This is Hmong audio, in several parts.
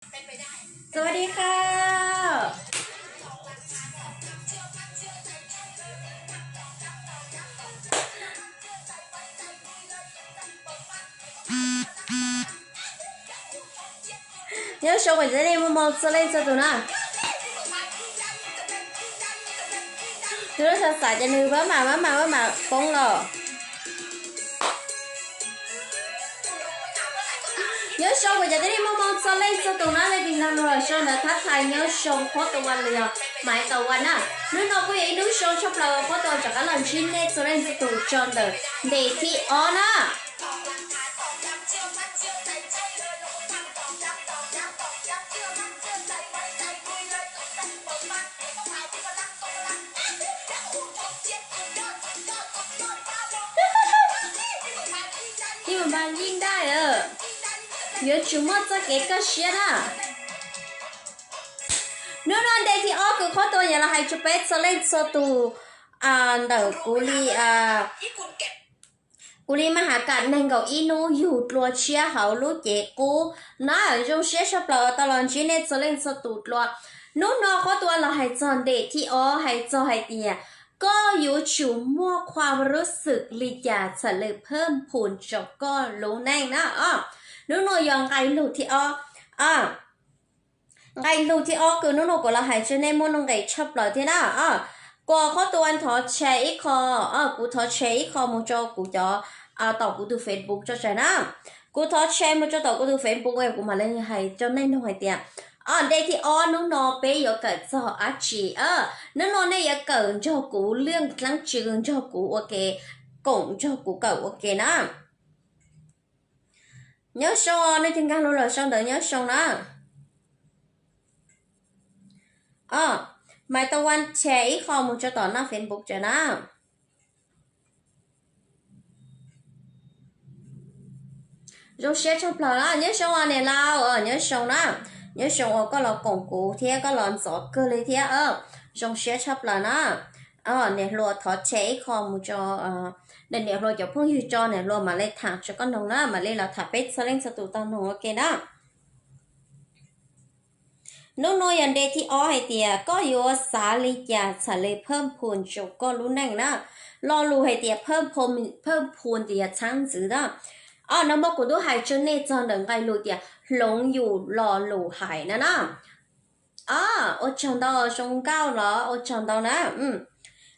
สวัสดีค่ะ Nyob zoo kuv cov tib neeg muaj hmoo txhua leej txhua tus na. Tus lub xav xav ces nws maj mam maj mam maj mam poob los. Nyob zoo kuv cov tib neeg muaj hmoo txhua leej txhua tus na, leej twg nkag los sau ntawv thab thais nyob zoo qhuab tus ua lwm yog Maiv Tau Vaj na. Hnub no kuj yog ib hnub zoo tshaj plaws qhuab tus rov qab los ntsib nej txhua leej txhua tus rau ntawm nte thib ob na. Ib mas mas yeej daj, yuav tsum muaj txoj kev kaj siab na. Hnub no nte thib ob kws qhuab tus yuav los hais rau peb txhua leej txhua tus ntawm kuv li, kuv li Maj Hav Kam nees nkaum ib hnub yug dlua tshiab hauv lub cev qub na. Zoo siab tshaj plaws tau los ntsib nej txhua leej txhua tus dlua. Hnub no qhuab tus los hais txog nte thib ob hais txog hais tias koj yuav tsum muaj ความรู้สึก li cas txham le phaj phum rau koj lub neej na. Hnub no yog nqe lug thib ob. Nqe lug thib ob kws hnub no kuv los hais rau nej muaj nuj nqis tshaj plaws thiab na. Kuv qhuab tus thov share ib qho, kuv thov share ib qho mus rau kuv cov, tom kuv tus Facebook tso tseg na. Kuv thov share mus rau tom kuv tus Facebook es kuv mam li hais rau nej mloog hais tias, o, nte thib ob hnub no peb yuav kawm txog dab tsi? Hnub no nej yuav kawm nrog kuv lwaj dlaab tsi, nrog kuv ua ke, koom nrog kuv kawm ua ke na. Nyob zoo, nej tig nkag lug los sau ntawv nyob zoo na. O, Maiv Tau Vaj share ib qho mus rau tom naj Facebook tso na. Zoo siab tshaj plaws na, nyob zoo niam laus, nyob zoo na. Nyob zoo uas koj los koom kuv thiab koj los ntxov kawg li thiab. Zoo siab tshaj plaws na. Niam hluas thov share ib qho mus rau, niam hluas cov phooj ywg tso, niam hluas mam li tham rau koj mloog na, mam li los tham peb txhua leej txhua tus tau mloog ua ke na. Hnub no yog nte thib ob hais tias koj yuav xav li cas txham le phaj phum rau koj lub neej na. Lo lus hais tias phaj phum, phaj phum tias yog txhab ntxwv na. O, nag hmo kuv twb hais rau nej txog ntawm nqe lus tias hloov yus lo lus hais na na. O, ua tsaug ntau, zoo nkauj los ua tsaug ntau na.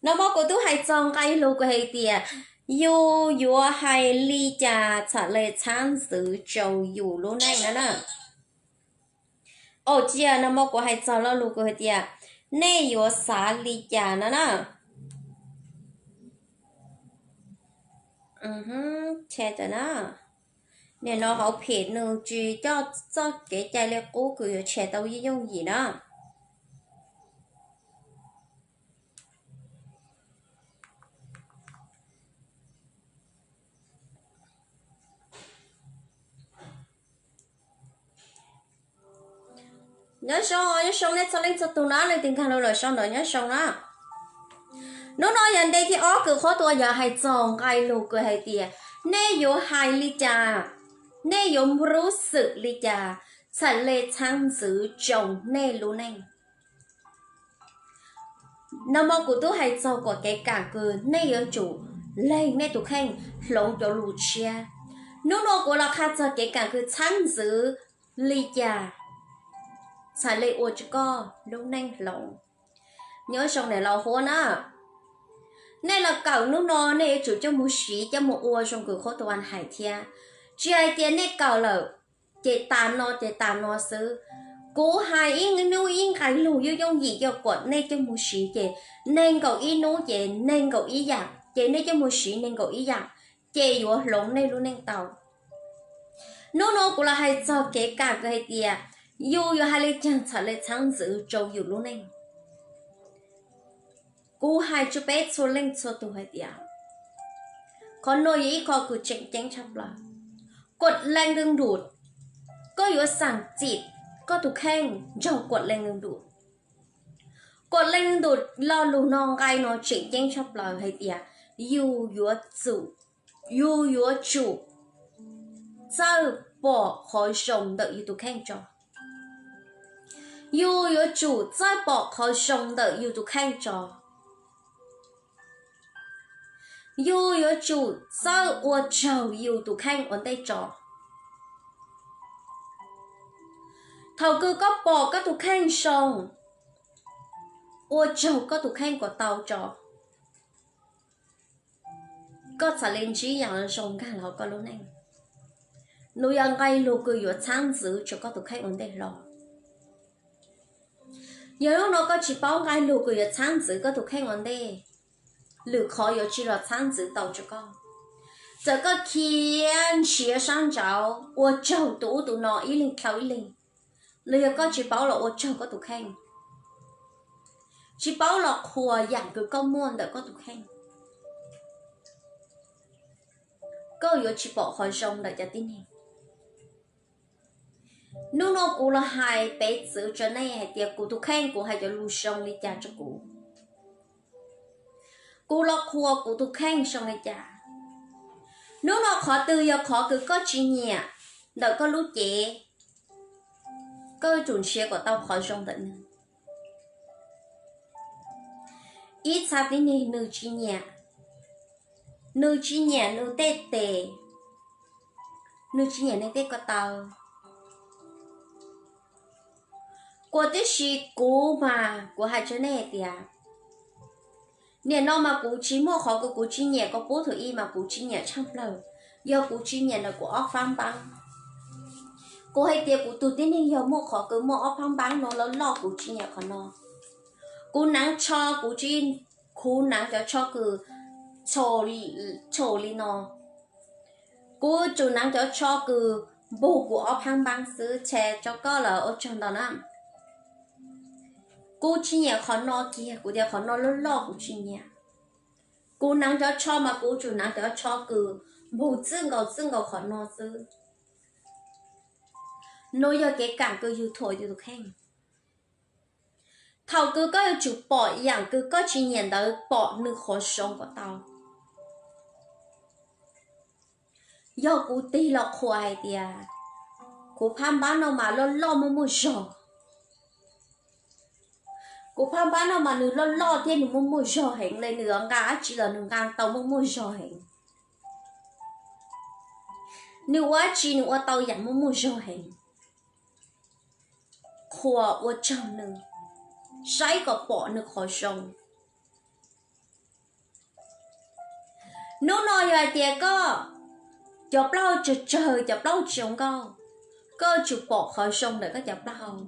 Nag hmo kuv twb hais txog nqe lus kuv hais tias yus yuav hais li cas txham le txhab ntxwv rau yus lub neej na na. O, cia nag hmo kuv hais txog lo lus kuv hais tias nej yuav xav li cas no na. Nim no hauv phem nws tsis coj txoj kev cai li qub kws yuav tshem tau yooj yim na. Nyob zoo, nyob zoo nej txhua leej txhua tus na, leej twg nkag lug los sau ntawv nyob zoo na. Hnub no yog nte thib ob kws qhuab tus yog hais txog nqe lus kws hais tias nej yuav hais li cas, nej yuav rub xwm li cas txham le txhab ntxwv rau nej lub neej. Nag hmo kuv twb hais txog kuas kev kam kws nej yuav tsum leeg nej tus kheej hloov cov lus tshiab. Hnub no kuv los qha txog kev kam kws txhab ntxwv li cas txham le ua rau koj lub neej hloov. Nyob zoo niam laus Huab na, nej los kawm hnub no nej yuav tsum coj mus siv coj mus ua zoo kws qhuab tus hais thiab. Tsis hais tias nej kawm lawm ces tas no ces tas no xwb. Kuv hais ib hnub ib nqe lus yooj yooj yim yog kom nej coj mus siv ces nees nkaum ib hnub ces nees nkaum ib yam, ces nej coj mus siv nees nkaum ib yam, ces yuav hloov nej lub neej tau. Hnub no kuv los hais txog kev kam kws hais tias yus yuav hais li cas txham le txhab ntxwv rau yus lub neej. Kuv hais rau peb txhua leej txhua tus hais tias qhov no yog ib qho kws tseem ceeb tshaj plaws. Kuam leej lwm ntus, koj yuav xam txim koj tus kheej nrog kuam leej lwm ntus. Kuam leej lwm ntus lo lus no nqe no tseem ceeb tshaj plaws hais tias yus yuav tsum, yus yuav tsum txawj pom qhov zoo ntawm yus tus kheej tso. Yus yuav tsum txawj pom qhov zoo ntawm yus tus kheej tso. Yus yuav tsum txawj ua tsaug yus tus kheej ua ntej tso. Thaum kws koj pom koj tus kheej zoo, ua tsaug koj tus kheej kom tau tso, koj txhaj li ntsib yaam zoo nkaag los koj lub neej. Nws yog nqe lug kws yuav txhaab ntxwv rua koj tus kheej ua ntej hlo. Yog hnub no koj tsis paub nqe lug kws yuav txhaab ntxwv koj tus kheej ua ntej, lwm qhov yuav tsi los txhaab ntxwv tau rua koj. Txawm koj khiav nrhiav saab nrauv ua tsaug tus ub tus no ib leeg dlhau ib leeg, los yog koj tsis paub los ua tsaug koj tus kheej, tsis paub los qhuas yaam kws koj muaj ntawm koj tus kheej, koj yuav tsis pom qhov zoo ntawm cov tib neeg. Hnub no kuv los hais peev xwv rua nej hais tias kuv tus kheej kuv hais cov lug zoo li cas rua kuv. Kuv los qhuas kuv tus kheej zoo li cas. Hnub no qhov twg yog qhov kws koj tsis nyiam ntawm koj lub cev, koj yuav tsum nrhiav kom tau qhov zoo ntawm nws. Ib txha tib neeg nws tsis nyiam, nws tsis nyiam nws tej tes, nws tsis nyiam nws tej ko taw. Kuas tib si kuv mas kuv hais rua nej hais tias, niaj no mas kuv tsis muaj qhov kws kuv tsis nyiam, kuv pub thaum ub mas kuv tsis nyiam tshaj plawg, yog kuv tsis nyiam ntawm kuv ob phab npaab. Kuv hais tias kuv tug tib neeg yog muaj qhov kws muaj ob phab npaab no loj loj, kuv tsis nyiam qhov no. Kuv naav tsho, kuv tsis, kuv naav cov tsho kws txhaum li no. Kuv tsum naav cov tsho kws npug kuv ob phab npaab xwb, tshe rua koj lawm ua tsaug ntau na. Kuv tsis nyiam qhov no kiag, kuv tias qhov no loj loj kuv tsis nyiam. Kuv naav cov tsho mas kuv tsum naav cov tsho kws npug txwj nkaus txwj nkaus qhov no xwb. Nuav yog kev kaam kws yug thuam yug tus kheej. Thaum kws koj yuav tsum pom yaam kws koj tsis nyiam ntawd pom nws qhov zoo kom tau. Yog kuv tig los qhuas hais tias, kuv phab npaab no mas loj loj muaj muaj zog. Kuv phab npaab no mas nws loj loj thiab nws muaj muaj zog heev le, nws yuav nqaa dab tsi los nws nqaa tau muaj muaj zog heev. Nws ua dab tsi nws ua tau yaam muaj muaj zog heev. Qhuas ua tsaug nws, saib kom pom nws qhov zoo. Hnub no yog hais tias koj cov plaub hau tsawg tsawg, cov plaub hau tsis zoo nkauj, koj tsum pom qhov zoo ntawm koj cov plaub hau.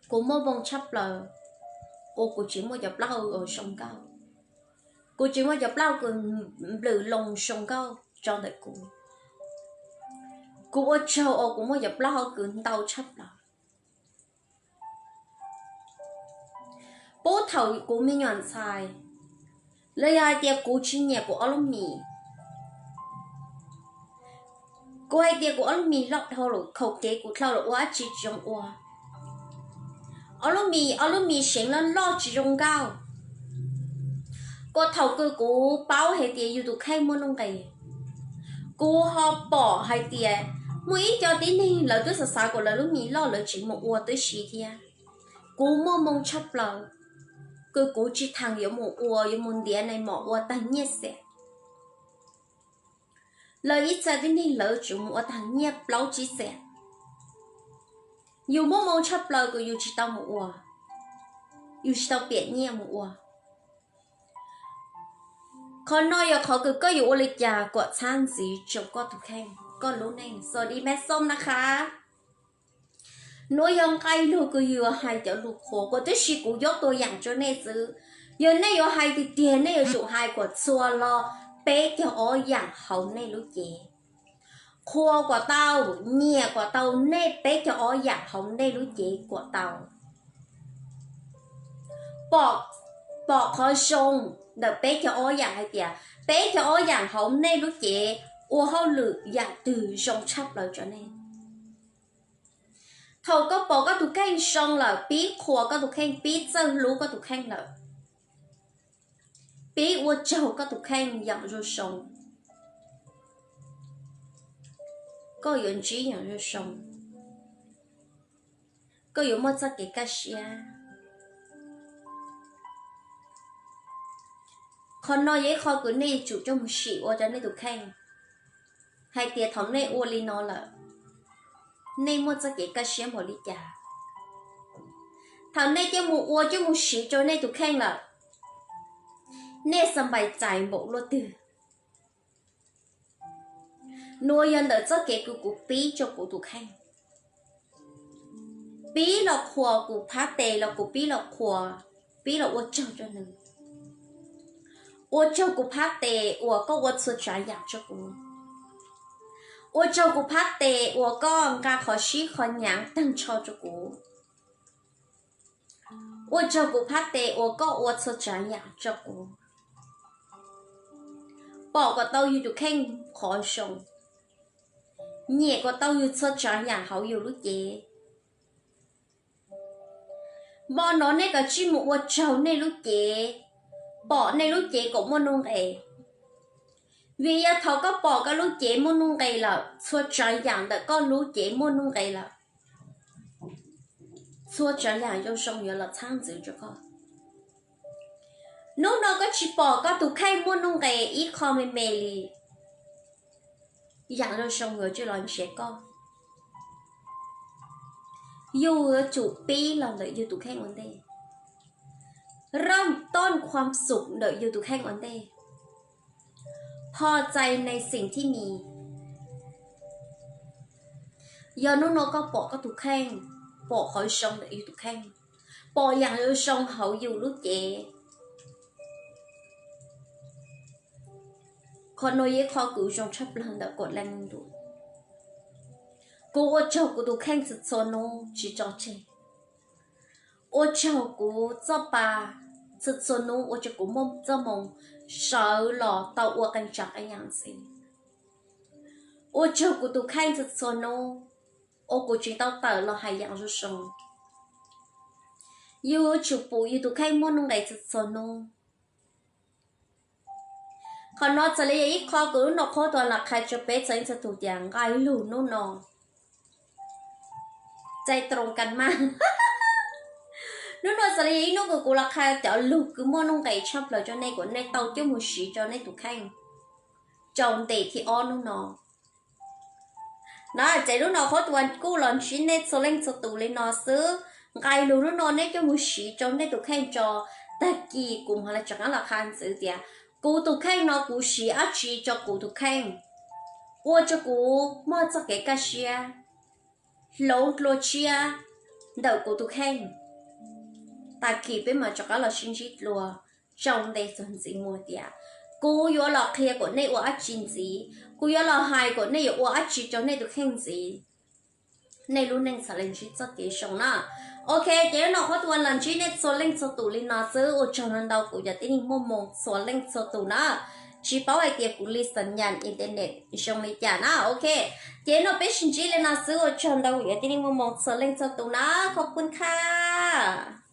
Kuv muaj moo tshaj plaws uas kuv tsis muaj cov plaub hau zoo nkauj. Kuv tsis muaj cov plaub hau kws nplws loo zoo nkauj tso ntawm kuv. Kuv ua tsaug uas kuv muaj cov plaub hau kws ntau tshaj plaws. Puag thaum kuv me nyuam ntxhais, los yog hais tias kuv tsis nyiam kuv ob lub mis. Kuv hais tias kuv ob lub mis loj dhau lawm, khaum kev kuv dlhau lawm ua dab tsi tsis zoo ua. Ob lub mis, ob lub mis seev loj loj tsis zoo nkauj. Kuas thaum kws kuv paub hais tias yus tus kheej muaj nuj nqis, kuv ho pom hais tias muaj ib co tib neeg lawv twb xav xav kom lawv lub mis loj lawv tseem mus ua tib si thiab. Kuv muaj moo tshaj plaws kws kuv tsis thaam yuav mus ua, yuav mus ntiav nais mos ua taag nyiaj xees. Lawv ib txha tib neeg lawv tseem mus ua taag nyiaj plaub tsib xees. Yus muaj moo tshaj plaws kws yus tsis tau mus ua, yus tsis tau piam nyiaj mus ua. Qhov no yog qhov kws koj yuav ua li cas kom txhab ntxiv rua koj tus kheej, koj lub neej. Xos di me xom na qha. Nuav yog nqai lug kws yuav hais cov lug qhuas, kuas tib si kuv yuav tua yaam rua nej xwb. Yog nej yuav hais tiag tiag nej yuav tsum hais kom txhua lo peb caug ob yaam hauv nej lub cev. Qhuas kom tau, nyiam kom tau nej peb caug ob yaam hauv nej lub cev kom tau. Pom, pom qhov zoo ntawm peb caug ob yaam hais tias peb caug ob yaam hauv nej lub cev ua hauj lwm yaam twg zoo tshaj plaws rua nej. Thaum koj pom koj tus kheej zoo lawm, pib qhuas koj tus kheej, pib txawj hlub koj tus kheej lawm, pib ua tsaug koj tus kheej yaam zoo zoo, koj yuav ntsib yaam zoo zoo. koj yuav muaj txoj kev kaj siab. Qhov no yog ib qho kws nej yuav tsum coj mus sim ua rau nej tus kheej, hais tias thaum nej ua li no lawm, nej muaj txoj kev kaj siab npaum li cas. Thaum nej coj mus ua coj mus siv rau nej tus kheej lawm, nej xa npais txais npaum luaj twg. Nuav yog ntawm txoj kev kws kuv pib rau kuv tus kheej. Pib los qhuas kuv phab tes los kuv pib los qhuas, pib los ua tsaug rau nws. Ua tsaug kuv phab tes uas koj ua txhua tsav yam rau kuv. Ua tsaug kuv phab tes uas koj nqa qhov sib qhov nyaav tag nrho rau kuv. Ua tsaug kuv phab tes uas koj ua txhua tsav yam rau kuv. Pom kom tau yus tus kheej qhov zoo, nyiam kom tau yus txhua tsav yam hauv yus lub cev. Npaj no nej kav tsij mus ua tsaug nej lub cev, pom nej lub cev kom muaj nuj nqes. Vim yog thaum koj pom koj lub cev muaj nuj nqes lawm, txhua tsav yam ntawm koj lub cev muaj nuj nqes lawm, txhua tsav yam zoo zoo yuav los txhab ntxwv rau koj. Hnub no koj tsis pom koj tus kheej muaj nuj nqes ib qho me me li, yam zoo zoo yuav tsum los nrhiav koj. Yus yuav tsum pib los ntawm yus tus kheej ua ntej,เริ่มต้นความสุข ntawm yus tus kheej ua ntej.พอใจในสิ่งที่มี. Yog hnub no koj pom koj tus kheej, pom qhov zoo ntawm yus tus kheej, pom yam zoo zoo hauv yus lub cev, qhov no yog ib qho kws zoo tshaj plaws ntawm kuv leej ntu. Kuv ua tsaug kuv tus kheej txhua txhua hnub tsis tso tseg. Ua tsaug kuv txoj pa txhua txhua hnub ua rau kuv muaj txoj hmoo sawv los tau ua qee tsav qee yam ntxiv. Ua tsaug kuv tus kheej txhua txhua hnub uas kuv tseem tau tawm los hais yam zoo zoo. Yus yuav tsum pum yus tus kheej muaj nuj nqes txhua txhua hnub. Qhov no txawm li yog ib qho kws hnub no qhuab tuas los qhia rau peb txhua leej txhua tus tias nqe lug hnub no, txais toos kas mas. Hnub no txawm li yog ib hnub kws kuv los qhia cov lug kws muaj nuj nqes tshaj plaws rau nej kom nej tau coj mus siv rau nej tus kheej rau ntes thib ob hnub no. No ces hnub no qhuab tuas kuj los ntsib nej txhua leej txhua tus li no xwb. Nqe lug hnub no nej coj mus siv rau nej tus kheej tso, tag kis kuv mam li rov qab los qhia ntxiv tias kuv tus kheej no kuv siv dab tsi rau kuv tus kheej ua rau kuv muaj txoj kev kaj siab hloov dlua tshiab ntawm kuv tus kheej. Tag kis peb mam rov qab los sib ntsib dlua rau ntes txog ntxiv mus tias kuv yuav los qhia kom nej ua dab tsi ntxiv, kuv yuav los hais kom nej yuav ua dab tsi rau nej tus kheej ntxiv, nej lub neej txhad li ntsib txoj kev zoo na. Ok, ces hnub no qhuab tuas los ntsib nej txhua leej txhua tus li no xwb. Ua tsaug ntau ntau kuv cov tib neeg muaj hmoo txhua leej txhua tus na. Tsis paub hais tias kuv li xam nyas internet zoo li cas na. Ok, ces hnub no peb sib ntsib li no xwb. Ua tsaug ntau kuv cov tib neeg muaj hmoo txhua leej txhua tus na. Khov pun khaj.